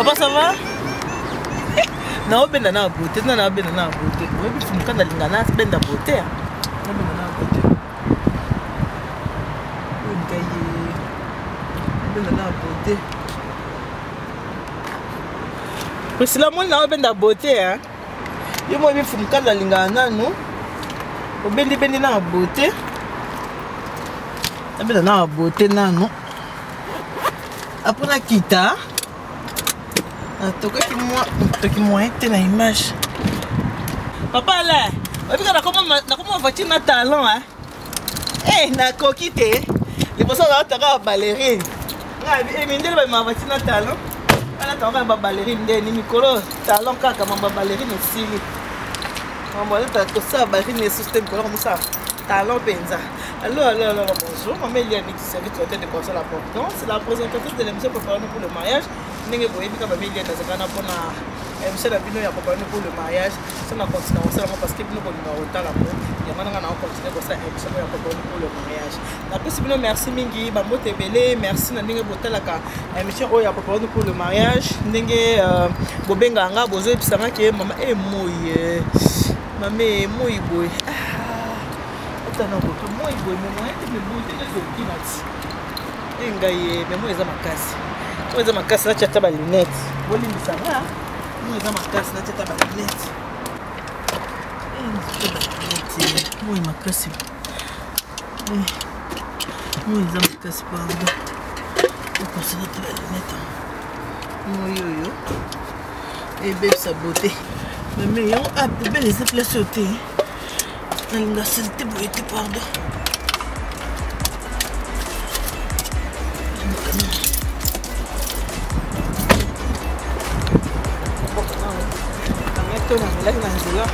Papa, ça va? Naobenda na beauté, na naobenda na beauté. Oyebi fumuka nalinga na benda beauté. Naobenda na beauté. Oyo ngai ye. Naobenda na beauté. Priscilla moni naobenda beauté hein. Yo mo oyebi fumuka nalinga nanu. Obendi bendi na beauté. Nabenda na beauté nanu. Après nakita natokaki mwa toki moyen te na image papa ala oyebika nakoma voiture na talon eh? Eh, nakoki te liboso nazalaka balerine eh, mindele bamema voiture na talon alataka babalerine ndeni mikolo talon kaka mambo ya balerine esili mambo alata kosala balerine esusu te mikolo komosala talon mpenza. Allo, allo, allo, bonjour. Maman Eliane du service traiteur de conseil à la Providence, la présentatrice de l'émission Préparons-nous pour le mariage. Ndenge boyebi ka Maman Eliane azalaka na mpona émission na bino ya Préparons-nous pour le mariage. So na continue kosala yango parce que bino bolinga kotala yango. Yango nanga na continue kosala émission ya Préparons-nous pour le mariage. Napesi bino merci mingi, bambote ebele, merci na ndenge botalaka émission oyo ya Préparons-nous pour le mariage. Ndenge euh, bobengaka nga, bozoyebisa nga ke mama eh moi eh, mama eh, moi boye. Ah. Ata na koto moi boye me moyen te me boye te nde tokoki na ti e ngai ye me moi eza makasi moi eza makasi natya ata balunette bolimbisa nga moi eza makasi natya ata balunette balunette moi makasi moi eza makasi pardon okosana te balunette moi oyo ebebisa beauté meme yango ah poubelle eza place oyo te nalinga salite boye te pardon. Namelaki na nzela.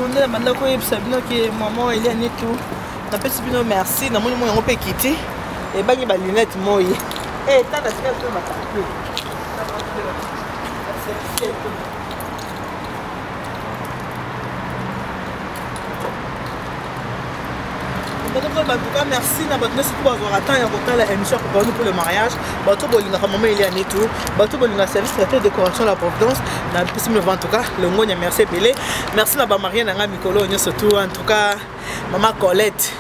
Nde nabanda koyebisa bino ke mama Eliane tu napesi bino merci. Namoni moi yango mpe ekiti ebangi balunette moi tala sika to bapapier. En tout cas, merci na bato nyonso bazwaka temps ya kotala émission ya Préparons-nous pour le mariage. Bato bolingaka mama Eliane tu, bato bolingaka service traiteur décoration la Providence, na pesi bino en tout cas longonya, merci ebele. Merci na bamarie na ngai mikolo nyonso tu, en tout cas mama Colette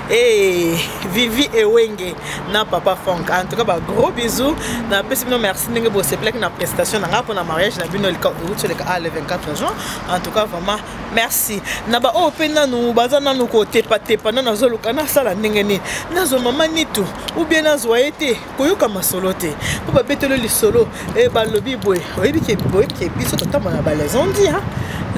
et Vivi Ewenge na papa Frank. En tout cas, bah, gros bisous. Na pesi bino merci ndenge bosepelaki na prestation na ngai mpona mariage na bino euti oleka le 24 juin. En tout cas, vraiment merci. Na ba oyo mpe nanu baza nanu kotepatepa, nanu azoluka nasala ndenge nini, nazwa mama Nitu ou bien nazwa ye te, koyoka masolo te mpo babeteli lisolo e balobi boye. Oyebi ke boyebi ke biso totambola na balesondi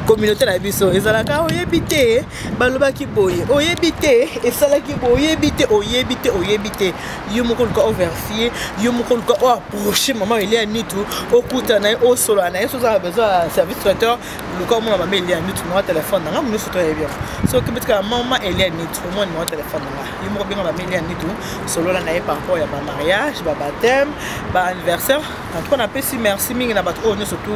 communauté na biso ezalaka oyebi te balobaki boye, oyebi te esalaki boye, oyebi te, oyebi te, oyebi te. Yo moko luka overfie, yo moko luka oapproche mama Eliane Nitu, okuta na ye, osolola na ye. So oza na besoin ya service traiteur, luka omona mama Eliane Nitu. Nanga telefone nanga nyonso toyebi yango. Soki betikaka mama Eliane Nitu, omona numéro telefone nanga, yo moko benga mama Eliane Nitu, solola na ye par rapport ya bamariage, babaptême, baanniversaire. En tout cas, napesi merci mingi na bato oyo nyonso tu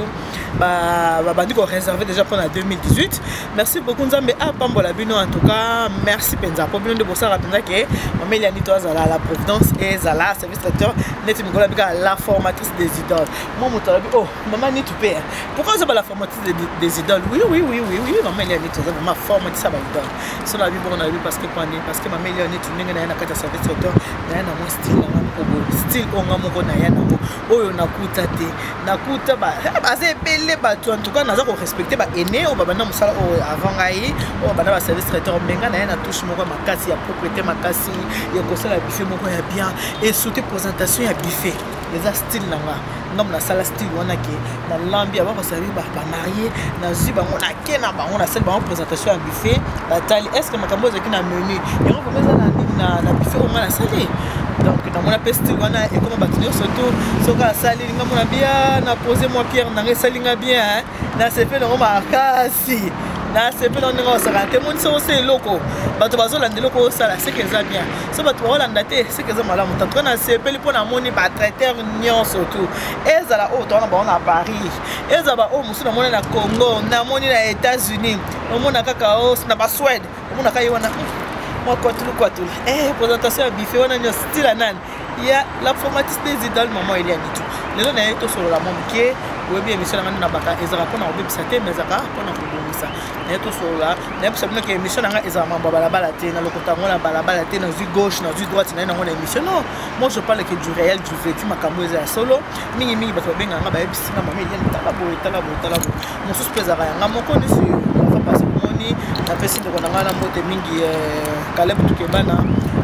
babandi koréserve déjà mpona 2018. Merci beaucoup, Nzambe apambola bino. En tout cas, merci mpenza mpo bino nde bosalaka mpenza ke mama Eliane Nitu azala la Providence, ezala service traiteur neti mikolo abika la formatrice des idoles. Mwa moto alobi oh mama Nitu mpe pourquoi ozoba la formatrice des idoles? Oui, oui, oui, oui, oui, mama Eliane Nitu aza vraiment formatrice ya baidole. So na bongo na parce que pani parce que mama Eliane Nitu ndenge na ye na kati ya service traiteur na ye na mwa style nanga moko boye, style oyo nga moko na ye nango oyo nakuta te, nakuta baza ebele bato. En tout cas, naza korespecte baene oyo babanda mosala oyo avant ngai, oyo babanda baservice traiteur, mais nga na ye na touche moko ya makasi ya propriété makasi ya kosala buffet moko ya bien et surtout présentation ya buffet eza style na nga. Ngambo nasala style wana ke nalambi avant kosali bamarie, nazwi bango, nake na bango, nasali bango présentation ya buffet, batali est ce que makambo ezalaki na menu yango vraiment eza na nini na buffet oyo nga nasali. Donc namona mpe style wana ekoma bato nyonso tu soki asali ngambo na bia na pose mwa pierre nanga esali nga bien, nasepe nango makasi. Nasepeli ndenge osaka te, monisa osa eloko bato bazolanda, eloko osala seke eza bien. So bato baolanda te, seke eza malamu. En tout cas nasepeli mpo namoni batraiteur nyonso tu, ezala oyo towana bango na Paris, ezala baoyo mosusu namoni na Congo, namoni na États-Unis, omona kaka na baSuède, omonaka ye wana mwa kwatulu kwatulu, présentation ya buffet wana nyonso style nani ya la formatrice des idoles, maman Eliane Nitu. Lelo na ye tosolola mwa moke. Oyebi émission na ngai na baka ezalaka mpona kobebisa te, mais ezalaka mpona kobongisa. Naye tosolola, nayebisa bino ke émission na ngai ezala mambo ya balabala te, nalokota yango na balabala te, nazwi gauche, nazwi droite, naye nango na émission. Non, moi je parle que du réel, du vécu, makambo eza ya solo. Mingimingi bato babengaka nga, bayebisi nga: "Mama Eliane, tala boye, tala boye, tala boye." Mosusu mpe ezalaka yanga moko nisi fa pasi. Bomoni, napesi ndeko na ngai na mbote mingi, Kaleb Tukebana,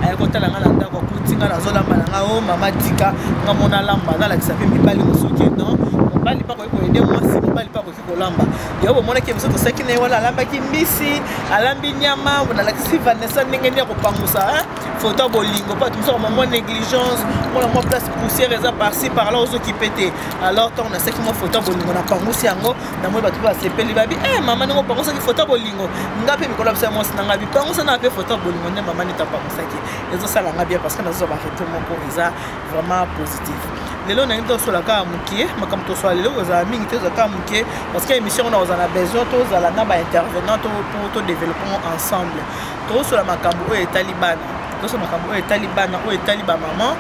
aye kotala ngai na ndako, akuti ngai nazolamba na ngai. O mama, tika nga mona lamba, nalakisa mpe mibali mosusu ke non, mobali mpe akoki koaider mwasi, mobali mpe akoki kolamba. Yango bomonaki biso tosaki na ye wana, alambaki mbisi, alambi nyama. Nalakisi Vanessa ndenge nini ya kopangusa foto ya bolingo, mpo bato mosusu mwa négligence, mona mwa place poussière eza par-ci par là, ozokipe te. Alors ntango nasaki mwa foto ya bolingo, napangusi yango, namoni bato mpe basepeli, babi: "E mama, ndenge opangusaki foto ya bolingo, nga mpe mikolo bisa mwasi na nga bipangusa na mpe foto ya bolingo." Nde mama neti apangusaki, ezosala nga bien parce que nazozwa baretour moko eza vraiment positif. Lelo nangi tosola kaka mokie. Makambo tosola lelo kozala mingi te, ozala kaka mokie parce que émission wana ozala na besoin tozala na baintervenant po todéveloppe ensemble. Tozosola makambo oyo etali bana, tozosola makambo oyo etali bana, oyo etali bamama.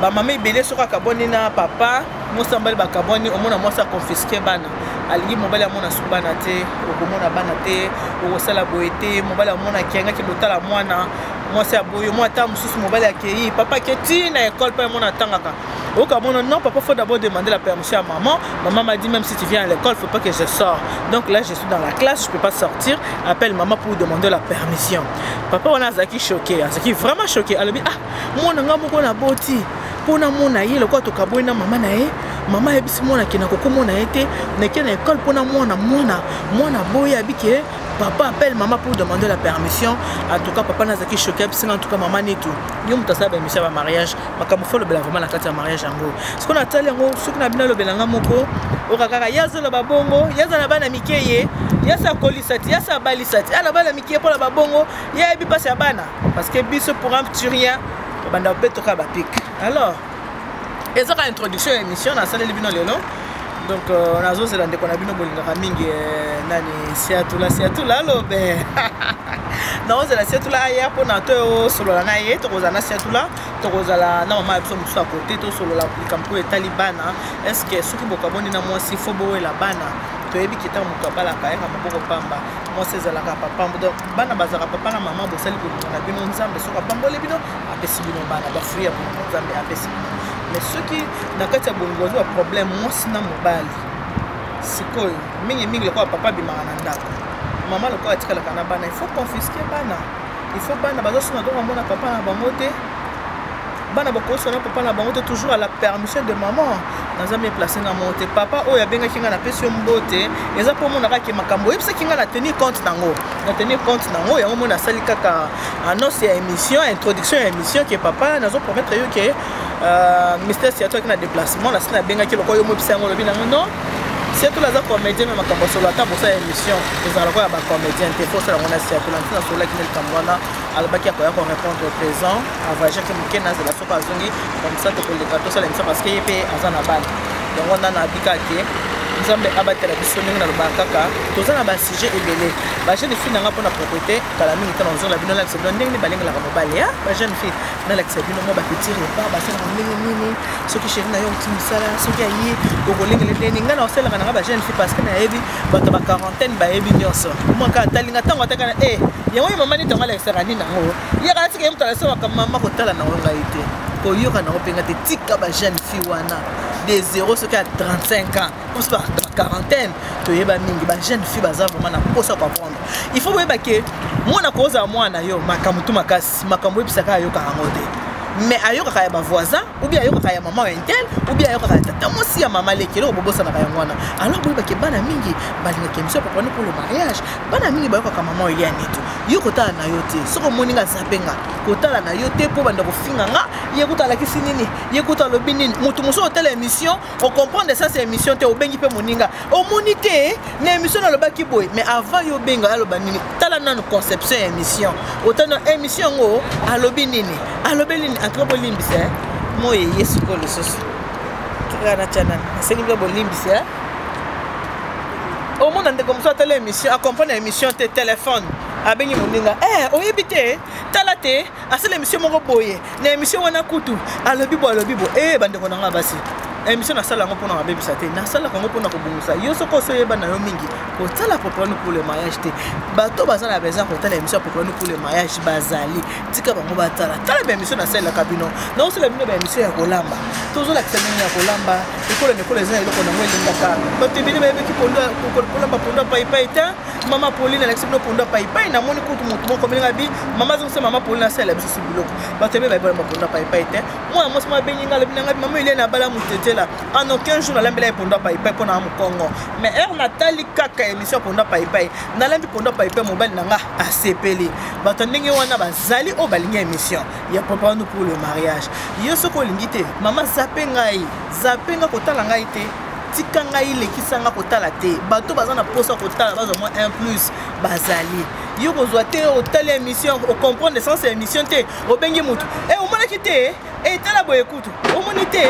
Bamama ebele, soki akabwani na papa, mwasi na mobali bakabwani, omona mwasi aconfisquer bana, alingi mobali amona su bana te. Okomona bana te, okosala boye te. Mobali amona akengaki botala mwana, mwasi aboyi. Mwa ata mosusu mobali akei, papa ake ti na école mpo amona atangaka, okamona non, papa, faut d'abord demander la permission à maman. Maman m'a dit: même si tu viens à l'école, faut pas que je sors. Donc là je suis dans la classe, je peux pas sortir, appelle maman pour demander la permission. Papa wana azalaki choqué, azalaki vraiment choqué. Alobi: "Ah, mwana nga moko na boti mpona mona ye, lokola tokaboyi na mama na ye, mama ayebisi mwana akenda kokomona ye te, nake na école mpona mwana, mwana mwana boyi, abiki papa appelle maman pour demander la permission." En tout cas papa nazalaki choqué. Abisinga: "En tout cas mama Nitu, yo moto asala baémission ya bamariage, makambo faut olobela vraiment na kati ya mariage yango." Soki natali yango, soki na bino alobelanga moko, oka kaka ye azoloba bongo, ye aza na bana mike, ye ye akolisa ti, ye abalisa ti ala bana mike mpona babongo, ye ayebi mpasi ya bana, parce que biso pour un petit rien babanda kobetoka bapike. Alors ezaka introduction ya émission nasaleli bino lelo. Donc nazozela ndeko na bino bolingaka mingi, nani, Siatula. Siatula alobe, naozela Siatula aya mpona tosolola na ye. Tokozala na Siatula, tokozala na mama ya biso mosusu ya kote, tosolola likambo oyo etali bana. Est ce que soki bokaboni na mwasi, faut bowela bana? Toyebi ke ntango moto abalaka, ayaka maboko pamba. Mwasi ezalaka papa, donc bana bazalaka papa na mama. Bosali bolingo na bino, Nzambe soki apamboli bino, apesi bino bana, bafruit ya bolingo Nzambe apesi bino. Mais soki na kati ya bolingo ozwa problème mwasi na mobali, sikoyo mingimingi lokola papa abimaka na ndako, mama lokola atikalaka na bana, il faut confisquer bana, il faut bana bazosuna donc amona papa na bango te. Bana bakosona papa na bango te, toujours à la permission de maman. Naza mieux placé nga moko te. Papa oyo abengaki nga, napesi yo mbote. Eza mpo omona kaka makambo oyebisaki nga, na tenir compte nango, na tenir compte nango. Yango mona asali kaka annonce ya émission, introduction ya émission, ke papa nazopromettre yo ke Mister Siato aki na déplacement, nasi nabengaki lokola yo moyebisa yango, olobi nango non. Siatula aza comédien, mais makambo solo ata bosala émission ezala lokola ya bacomédien te, faut osala yango na Siatula. Ntina asololaki na likambo wana, alobaki akoya korépondre présent, avoyageaki moke, nazela soki azongi, comme ça tokoleka tosala émission, parce que ye mpe aza na bana. Yango wana nabika ke Nzambe abatela biso. Ndenge nalobaka kaka, toza na basujet ebele. Bajeune fille nanga mpona propriété, kala mingi te nazonga bino, nalakisa bino ndenge nini balengelaka mobali ya bajeune fille, nalakisa bino mwa bapetit repas basalaka ndenge nini. Soki chéri na yo oti mosala, soki aye, okolengela ndenge nini. Ngai na osalelaka nanga bajeune fille parce que nayebi bato ba quarantaine bayebi nyonso. Mwaka atalinga ntango atakana e yango ye mama nini, ntango alakisaka nini nango, yaka natika ye moto alakisa makambo. Mama kotala nango ngai te, koyoka nango mpenga te. Tika bajeune fille wana de 0 soki ya 35 ans, mosu ba quarantaine, toyeba mingi. Bajeune fille baza vraiment na mposa koapprendre. Il faut boyeba ke mwana kozala mwana yo makambo tu makasi, makambo oyebisaka ayokaka yango te. Mais ayokaka ya bavoisin, ou bien ayokaka ya mama ya intel, ou bien ayokaka ya tata mwasi ya mama leki. Eloko bobosanaka yango wana. Alors boyebake, bana mingi balingaka émission ya Préparons pour le mariage. Bana mingi bayokaka mama Elia Neto. Yo kotala na yo te. Soki omoni nga, zape nga. Kotala na yo te mpo banda kofinga nga. Ye kuta alakisi nini, ye kuta alobi nini. Moto mosusu otala émission, ocomprendre sens ya émission te, obengi mpe moninga: omoni te, na émission nalobaki boye. Mais avant yo obenga aloba nini, tala nanu conception ya émission. Otala na émission yango, alobi nini, alobi nini. En tout cas, bolimbisa moye ye sikoyo lisusu kaka natya nani. Nasengi mpe bolimbisa. Omona ndeko mosusu atala émission, acomprendre émission te, téléphone, abengi moninga: eh, oyebi te, tala te, asala émission moko boye, na émission wana kutu alobi bo, alobi bo. E bandeko na nga basi, émission nasala yango mpona babebisa te, nasalaka yango mpona kobongisa yo. Soki oso oyeba na yo mingi, kotala Préparons pour le mariage te. Bato baza na besoin kotala émission ya Préparons pour le mariage bazali, tika bango batala. Tala baémission nasalelaka bino, naosala bino baémission ya kolamba, tozolakisa ndenge ya kolamba. Ekolo na ekolo eza na eloko nango elingaka. Bato ebele bayebeki kolamba pondu ya paipai te. Mama Pauline alakisi bino pondu ya paipai. Namoni kutu motu moko melinga bi mama azongisa mama Pauline asalela biso si biloko. Bato ebele bayebi kolamba pondu ya paipai te. Mwana mwasi mo abengi nga, alobi nanga: mama Eliane, abala motetela, en aucun jour nalambela ye pondu ya paipai mpo na mokongo. Mais heure natali kaka émission ya pondu ya paipai, nalambi pondu ya paipai, mobali na nga asepeli. Bato ndenge wana bazali oyo balingi émission ya Préparons pour le mariage. Yo soki olingi te, mama, zape ngai, zape nga, kotala ngai te, tika ngai, lekisa nga, kotala te. Bato baza na mposa kotala, bazwa mwa 1 plus bazali. Yo kozwa te, otali émission, ocomprendre sens ya émission te, obengi motu: e omonaki te, etala boye kutu omoni te.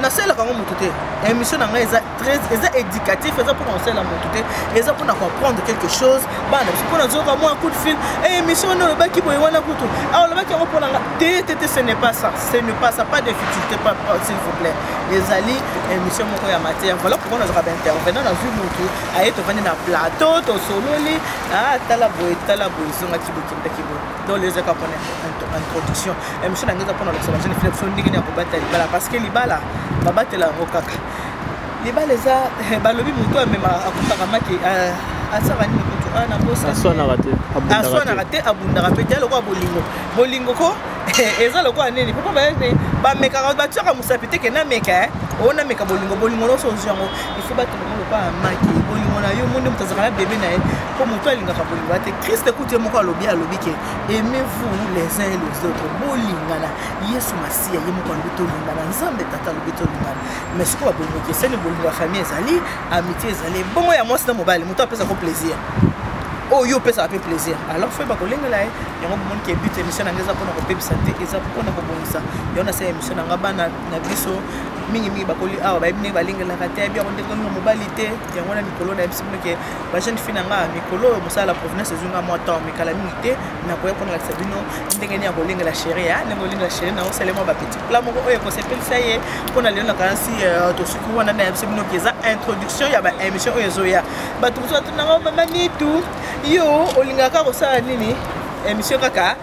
Nasalelaka yango motu te. Émission na ngai eza très, eza éducatif, eza mpona kosalela motu te, eza mpona comprendre quelque chose. Bana biso mpona zoka mwa coup de fil: e émission wana olobaki boye, wana kutu olobaki yango mpona nga te, te, te. Ce n'est pas ça, ce n'est pas ça. Pas de futilité, pas, s'il vous plaît. Ezali émission moko ya matière. Voilà pourquoi nazwaka baintervenant. Nazwi motu aye, tovandi na plateau, tosololi: tala boye, tala boye, ezongaki boye, kendaki boye. Donc les ezaka mpona introduction. Émission na ngai eza mpona lokisa bajeune fille biso ndenge nini ya kobatela libala, parce que libala babatela yango kaka. Libala eza, balobi motu amema akutaka maki, asaka nini kutu na bosa. Aswanaka te. Aswanaka te, abundaka mpe te. Lokola bolingo, bolingo ko eza lokola nini, papa? Bamekaka, batiaka mosapi te ke nameka oyo, nameka bolingo. Bolingo nyonso ozwi yango, il faut batela yango lokola maki. Bolingo na yo, monde moto azalaka na bebe na ye, mpo moto alingaka bolingo ya te. Christ ekuti ye moko alobi, alobi ke aimez-vous les uns et les autres, bolingana. Yesu Masiya ye moko alobi tolingana. Nzambe Tata alobi tolingana. Mais sikoyo babolingo ekeseni. Bolingo ya famille ezali, amitié ezali, bongo ya mwasi na mobali. Moto apesaka plaisir oyo opesaka mpe plaisir, alors faut bakolengela ye yango. Bomoni ke but émission na ngai eza mpona kopebisa te, eza mpona kobongisa yango. Nasala émission na nga, bana na biso mingimingi bakoli awa bayebi ndenge balengelaka te, yebi yango ndenge olinga mobali te. Yango wana mikolo nayebisi bino ke bajeune fille na nga, mikolo oyo mosala la provenance ezwi nga mwa temps, mikala mingi te, nakoya mpona lakisa bino ndenge nini ya kolengela chéri ya ndenge olengela chéri na osale mwa bapetit plat moko oyo ekosepelisa ye. Mpona lelo nakanisi tosuki wana. Nayebisi bino ke eza introduction ya baémission oyo ezoya. Bato mosusu batunanga: mama Nitu, yo olingaka kosala nini émission kaka,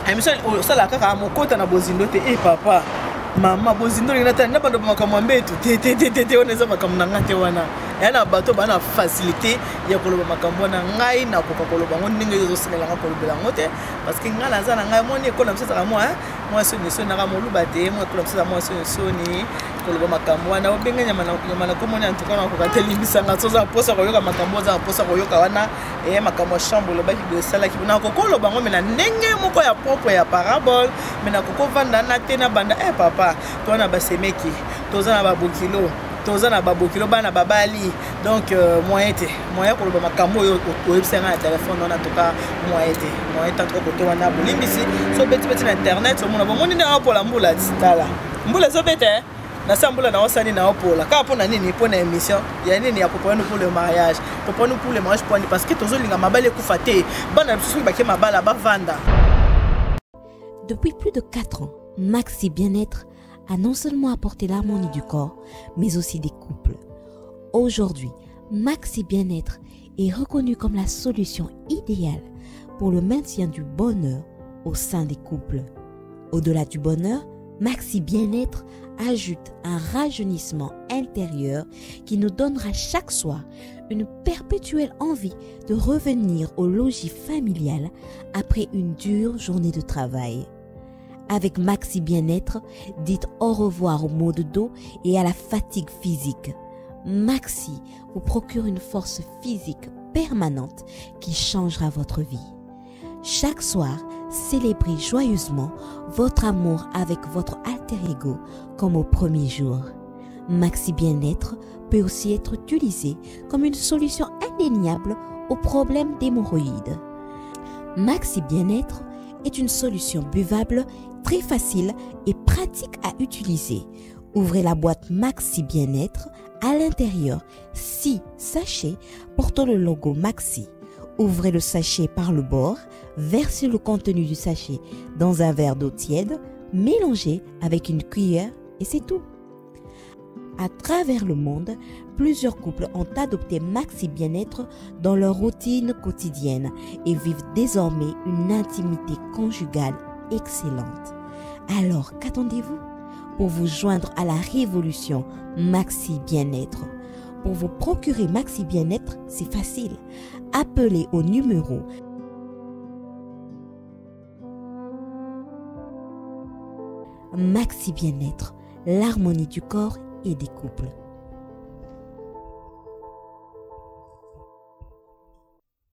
émission osalaka kaka mokota na bozindo te? E papa, mama, bozindo olingi natala na bando makambo ya mbetu te, te, te, te, te. Wana eza makambo na nga te. Wana eya na bato baa na facilité ya koloba makambo wana. Ngai nakoka koloba yango ndenge ezosengelanga kolobela yango te, parce que ngai naza na ngai moni ekola mosu ezaka mwa mwa soni soni naka moluba te. Mwa ekola mosu eza mwa soni soni koloba makambo wana. Obenga nyama na komoni antuka nakoka te. Limbisanga. So oza mposa koyoka makambo, oza mposa koyoka wana eye makambo ya chambre, olobaki boye, esalaki, nakoki oloba yango, mais na ndenge moko ya propre ya parabole. Mais nakoki ovanda na te na banda. E papa, toza na basemeki, toza na babokilo, toza na babokilo, bana babali. Donc moyen te, moyen koloba makambo oyo oyebisa ngai na telefone wana. Toka moyen te, moyen te. Antuka kote wana bolimbisi. So betibeti na internet, omona bomoni ndenge apola mbula. Tala mbula ezobeta na sa mbula na osani na opola kaka. Mpo na nini? Mpo na émission ya nini? Ya Préparons pour le mariage. Préparons pour le mariage mponi? Parce que tozolinga mabala ekufa te. Bana biso soki bake mabala, bavanda. Depuis plus de 4 ans, Maxi Bien-être a non seulement apporté l'harmonie du corps, mais aussi des couples. Aujourd'hui, Maxi Bien-être est reconnu comme la solution idéale pour le maintien du bonheur au sein des couples. Au-delà du bonheur, Maxi Bien-être ajoute un rajeunissement intérieur qui nous donnera chaque soir une perpétuelle envie de revenir au logis familial après une dure journée de travail. Avec Maxi Bien-être, dites au revoir aux maux de dos et à la fatigue physique. Maxi vous procure une force physique permanente qui changera votre vie. Chaque soir, célébrez joyeusement votre amour avec votre alter ego comme au premier jour. Maxi Bien-être peut aussi être utilisé comme une solution indéniable aux problèmes d'hémorroïdes. Maxi Bien-être est une solution buvable très facile et pratique à utiliser. Ouvrez la boîte Maxi Bien-être à l'intérieur, 6 sachets portant le logo Maxi. Ouvrez le sachet par le bord, versez le contenu du sachet dans un verre d'eau tiède, mélangez avec une cuillère et c'est tout. À travers le monde, plusieurs couples ont adopté Maxi Bien-être dans leur routine quotidienne et vivent désormais une intimité conjugale excellente. Alors, qu'attendez-vous pour vous joindre à la révolution Maxi Bien-être Pour vous procurer Maxi Bien-être, c'est facile. Appelez au numéro Maxi Bien-être, l'harmonie du corps et des couples.